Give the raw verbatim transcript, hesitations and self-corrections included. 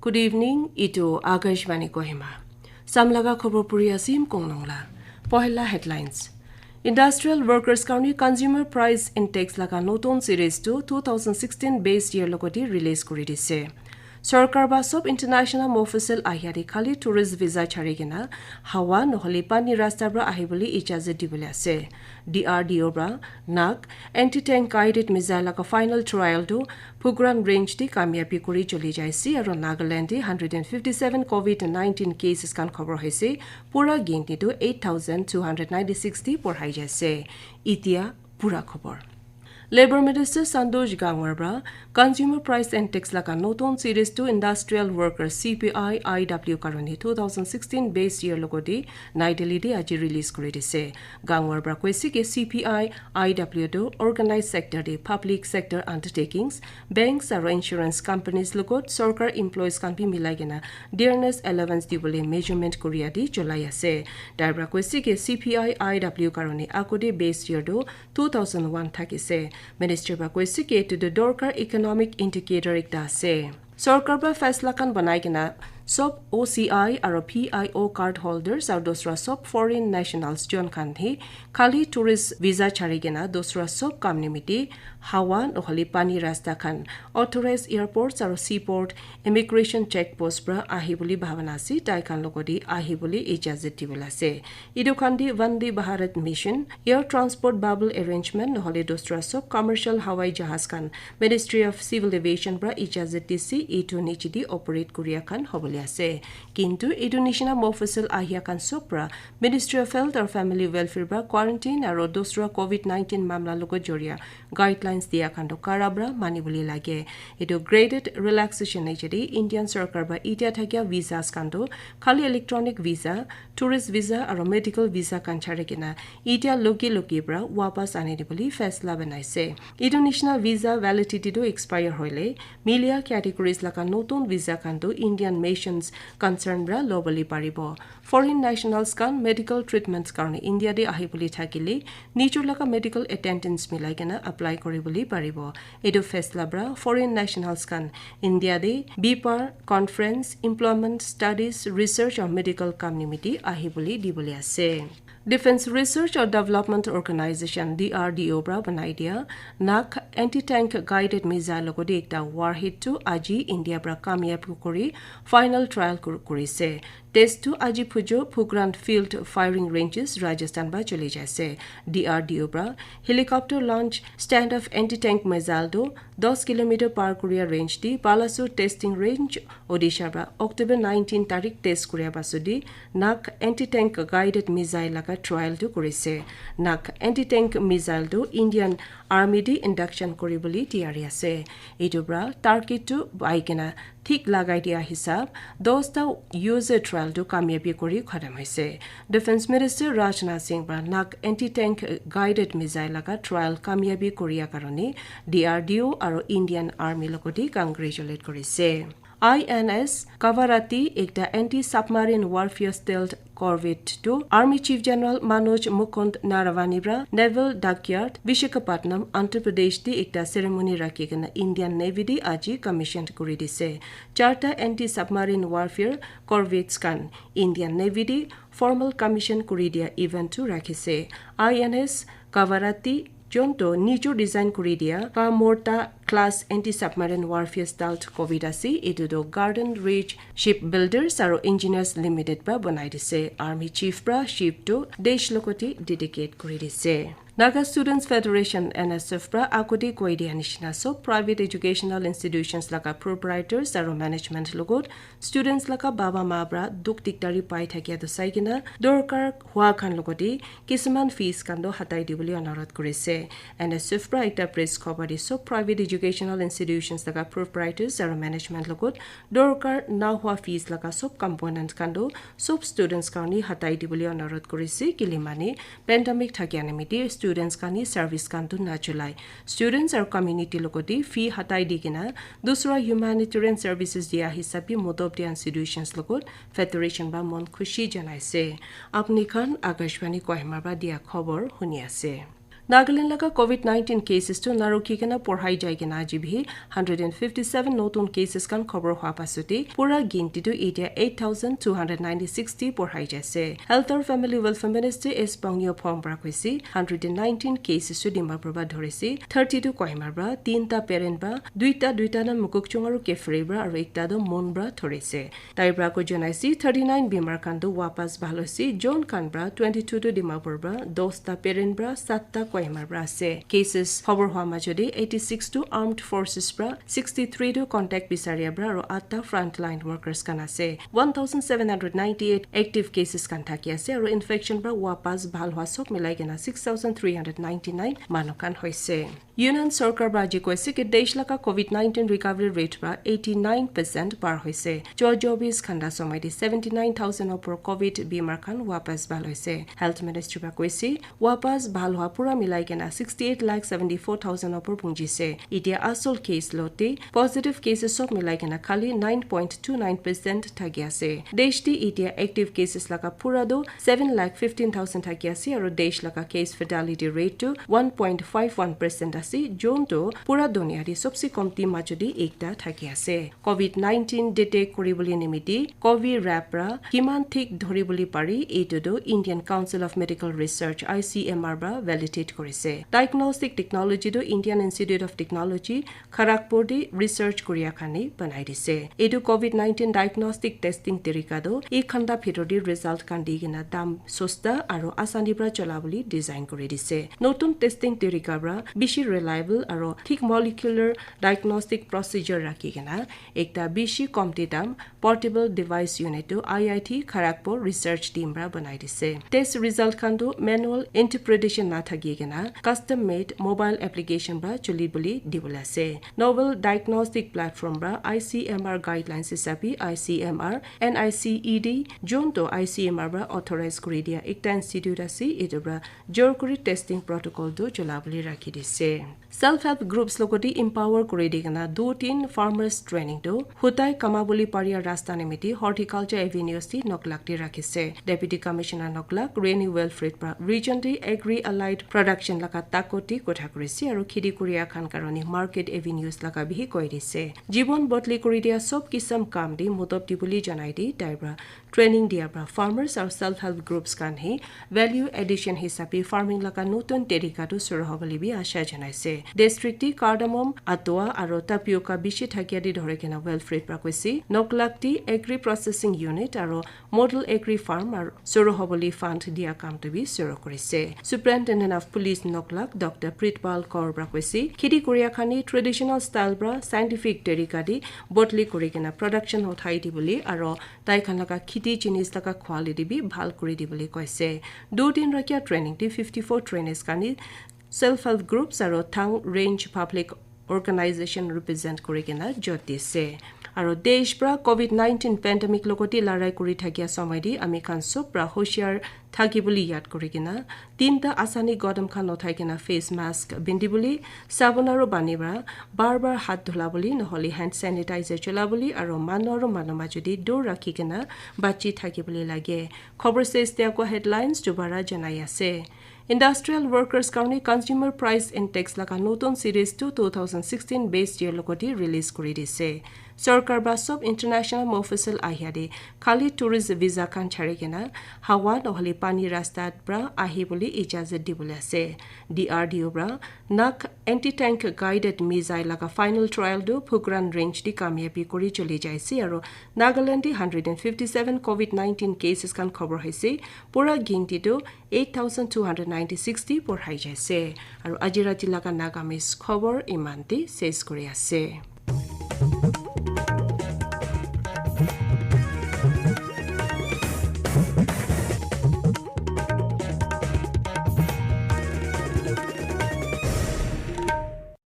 Good evening, itu Akashvani Kohima. Samlaga khobor puri asim kongnongla. Pohela headlines. Industrial workers karni consumer price index laga notun series tu two thousand sixteen base year logoti release kuri dise. Sorkar ba sob international mofusel ahiari khali tourist visa chari kena hawa nohole pani rasta pra ahibole ijazat dibole ase. D R D O pra Nag anti-tank guided missile laga final trial tu Pukran range te kamiyabi kuri choli jaise aro Nagaland te hundred and fifty seven covid nineteen cases kan khobor hoise, pura ginti tu eight thousand two hundred ninety six te porhai jaise. Itia pura khobor. Labour Minister Santosh Gangwar pra Consumer Price Index laga notun series tu industrial worker C P I I W karone two thousand sixteen base year logoti Nai Delhi te aji release kuri dise. Gangwar pra koise ki C P I I W tu organized sector te public sector undertakings, banks aro insurance companies logot sorkar employees kan bi milai kena dearness allowance dibole measurement kuri adi cholai ase. Tai pra koise ki C P I I W karone akote base year tu two thousand one thakise. Minister pra koise ki etu tu dorkar economic indicator ekta ase. Sorkar pra faisla khan banai kena sob O C I aro P I O card holders aro dosra sob foreign nationals jon khan hi khali tourist visa chari kena dosra sob kam nimiti hawa nohole pani rasta khan authorized airports aro seaport immigration check post pra ahibole bhabana ase, tai khan logoti ahibole ijazat dibole ase. Etu khan te Vande Bharat Mission, air transport bubble arrangement nohole dosra sob commercial hawai jahaz khan Ministry of Civil Aviation pra ijazat dise, etu niche te operate kuria khan hobole ase. Kintu etu nishina mofusel ahia khan sob pra Ministry of Health or Family Welfare pra quarantine aro dosra covid nineteen mamla logot joria guidelines dia khan tu kara pra mani bole lage. Etu graded relaxation niche te Indian sorkar pra itia thakia visas khan tu khali electronic visa, tourist visa aro medical visa khan chari kena itia loki loki pra wapas ani dibole faisla banaise. Etu nishina visa validity tu expire hoile milia categories laga notun visa khan tu Indian missions concern pra lobole paribo. Foreign nationals khan medical treatments karone India te ahibole thakile nijor laga medical attendance milai kena apply kuribole paribo. Etu faisla pra foreign nationals khan India te bipar conference, employment, studies, research or medical kam nimiti ahibole dibole ase. Defense Research or Development Organization, D R D O pra banai dia Nag anti-tank guided missile logoti ekta warhead tu aji India pra kamyab kuri final trial kur- kurise. Test tu aji phujo Pukran Field Firing Ranges, Rajasthan pra choli jaise. D R D O pra helicopter launch stand of anti-tank missile tu dos kilometer par kuria range di Balasore testing range Odisha pra October nineteen tarik test kuria pasudi Nag anti-tank guided missile laga trial tu kurise. Nag anti-tank missile tu Indian Army di induction kuribole tiyari ase. Etu pra target tu bai kena thik lagai dia hisab dosta user trial tu kamiyabi kuri khatam hoise. Defense Minister Rajnath Singh pra Nag anti-tank guided missile laga trial kamiyabi kuria karone D R D O aro Indian Army logoti congratulate kurise. I N S Kavarati ekta anti-submarine warfare stealth corvette tu Army Chief General Manoj Mukund Naravani pra Naval Dockyard, Visakhapatnam, Andhra Pradesh te ekta ceremony rakhi kena Indian Navy te aji commissioned kuri dise. Charta anti-submarine warfare corvettes khan Indian Navy te formal commission kuri dia event tu rakhise. I N S Kavarati jonto nijor design kuri dia Kamorta class anti-submarine warfare stealth corvette ase. Etu tu Garden Ridge Shipbuilders aro Engineers Limited pra banai dise. Army Chief pra ship tu desh logoti dedicate kuri dise. Naga Students Federation, N S F pra akote koi dia nishina sob private educational institutions laga proprietors aro management logot students laga baba ma pra dukh dikdari pai thakia tu sai kena dorkar hua khan logote kisuman fees khan tu hatai dibole onurodh kurise. N S F pra ekta press khobor te sob private educational institutions laga proprietors aro management logot dorkar na hua fees laga sob component khan tu sob students karone hatai dibole onurodh kurise, kile mane pandemic thakia nimite students khan hi service khan tu nachulai. Students aro community logote fee hatai di kena dusra humanitarian services dia hisab bi modob dia institutions logot federation pra mon khushi janaise. Apni khan Akashvani Kohima pra dia khobor huni ase. Nagaland laga covid nineteen cases tu narukhi kena porhai jai kena aji bihi hundred and fifty seven notun cases khan khobor hwa pasute pura ginti tu etia eight thousand two hundred ninety six ti porhai jai ase. Health aru Family Welfare Minister S Pangyo Phong pra koise hundred and nineteen cases tu Dimapur pra dhorisi, thirty tu Kohima pra, tinta parent pra, duita duita na Mokokchung aru Kiphire pra aru ekta tu Mon pra dhorisi. Tai pra ko janaisi thirty nine bimar khan tu wapas bhal hoise, jon khan pra twenty two tu Dimapur pra, dosta parent pra, satta Kohima pra ase. Cases khobor hwa majodi eighty six tu armed forces pra, sixty three tu contact bisaria pra aru atta frontline workers khan ase. One thousand seven hundred ninety eight active cases khan thaki ase aru infection pra wapas bhal hwa sob milai kena six thousand three hundred ninety nine manu khan hoise. Union Sorkar pra aji koise ki desh laga covid nineteen recovery rate pra eighty nine percent par hoise. Jua chobis ghanta somoi te seventy nine thousand opor covid bimar khan wapas bhal hoise. Health Ministry pra koise wapas bhal hwa pura milai kena sixty eight lakh seventy four thousand opor punjise. Etia asol case lote positive cases sob milai kena khali nine point two nine percent thaki ase. Desh te etia active cases laga pura do seven lakh fifteen thousand thaki ase aru desh laga case fatality rate tu one point five one percent ase, jon tu pura dunia te sobse komti majodi ekta thaki ase. Covid nineteen detect kuribole nimiti Covi rap pra kiman thik dhoribole pari, etu tu Indian Council of Medical Research, I C M R pra validate korise. Diagnostic technology tu Indian Institute of Technology Kharagpur te research kuria khan he banai dise. Etu covid nineteen diagnostic testing tarika tu ek ghanta bhitor te result khan di kena dam sosta aru asani pra chola bole design kuri dise. Notun testing tarika pra bishi reliable aru thik molecular diagnostic procedure rakhi kena ekta bishi komti dam portable device unit tu I I T Kharagpur research team pra banai dise. Test result khan tu manual interpretation na thaki kena custom made mobile application pra chuli bole dibole ase. Novel diagnostic platform pra I C M R guidelines hisabi I C M R, N I C E D, jon tu I C M R pra authorize kuri dia ekta institute ase, etu pra jor kuri testing protocol tu chola bole rakhi dise. Self help groups logote empower kuri di kena do tin farmers training tu hutai kama bole paria rasta nimiti horticulture avenues ti Noklak te rakhise. Deputy Commissioner Noklak Reni Wilfred pra region te agri allied production laga takot ti kotha kurise aru khiti kuria khan karone market avenues laga bihi koi dise. Jibon bodli kuri dia sob kisam kam te modot dibole janai di tai pra training dia pra farmers aru self help groups khan he value addition hisabe farming laga notun tarika tu suru hobole bi asha janaise. District te cardamom, atua aru tapioca bishi thakia te dhore kena Wilfred pra koise. Noklak te agri processing unit aru model agri farm aru suru hobole fund dia kam tu bi suru kurise. Superintendent of Police Noklak Doctor Pritpal Kaur pra koise khiti kuria khan he traditional style pra scientific tarika te bodli kuri kena production uthai dibole aru tai khan laga khiti jinis laga quality bi bhal kuri dibole koise. Du din rakhia training te fifty four trainers khan he self help groups aru Thang Range Public Organization represent kuri kena jot dise. Aru desh pra covid nineteen pandemic logote larai kuri thakia somoi te ami khan sob pra hoshiar thaki bole yad kuri kena tinta asani godam khan uthai kena face mask bindi bole, sabon aru pani pra bar bar hath dhula bole, nohole hand sanitizer chola bole aru manu aru manu majodi dur rakhi kena bachi thaki bole lage. Khobor ses te ako headlines dubara janai ase. Industrial workers karone consumer price index laga notun series tu two thousand sixteen base year logote release kuri dise. Sorkar pra sob international mofusal ahia te khali tourist visa khan chari kena hawa nohole pani rasta pra ahi bole ijazat dibole ase. D R D O pra Nak anti-tank guided missile laga final trial tu Phukran range te kamiyabi kuri choli jaise aru Nagaland te hundred and fifty seven covid nineteen cases khan khobor hoise, pura ginti tu eight thousand two hundred ninety six te porhai jaise. Aru aji rati laga Nagamese khobor iman te ses kuri ase.